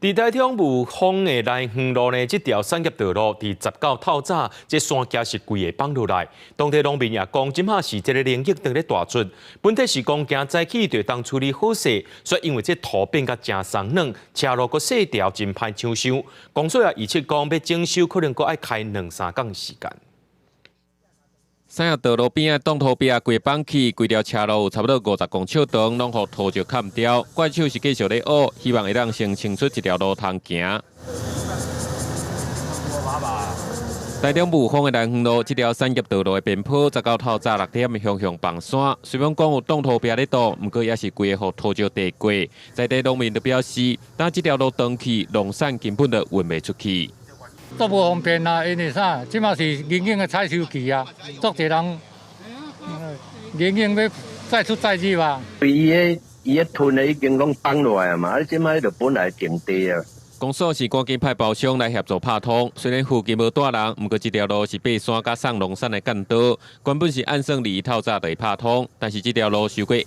佇台中霧峰的來遠路呢，這條產業道路佇19透早，這山崎是規个崩落來。當地農民也講，這馬是這个靈應當咧大出，本底是講驚早起就當處理好勢，卻因為這土變甲誠鬆軟，車路閣細條，真歹搶修。公所也預測講，欲整修可能閣愛開兩三工時間。產業道路邊仔擋土壁規崩去，規條車路有差不多50公尺長，攏予土石崁掉。怪手是繼續咧挖，希望會當先清出一條路通行。台中霧峰的來遠路，這條產業道路的邊坡，19透早6點雄雄崩山。雖然講有擋土壁咧擋，毋過也是規个予土石地過。在地農民就表示，當這條路斷去，農產根本就運袂出去。足無方便啊，因為啥？這馬是銀杏的採收期啊，足濟人銀杏欲載出載入啊。伊个屯的已經攏崩落來啊嘛，啊，這擺就本來平地啊。公所是趕緊派包商來協助拍通，雖然附近無蹛人，毋過這條路是爬山佮送農產的幹道，原本是按算二透早就會拍通，但是這條路傷過下，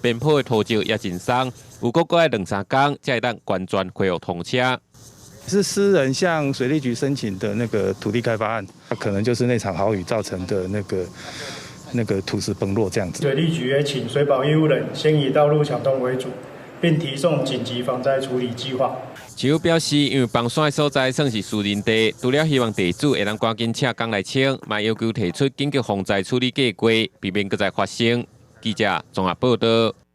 邊坡的土石也真鬆，有閣愛兩三工才會當完全恢復通車。是私人向水利局申請的那個土地開發案，可能就是那場豪雨造成的那個土石崩落這樣子。水利局也請水保義務人先以道路搶通為主，並提送緊急防災處理計劃。市府表示，因為崩山的所在算是私人地，除了希望地主會當趕緊請工來清，嘛要求提出緊急防災處理計劃，避免閣再發生。記者綜合報道。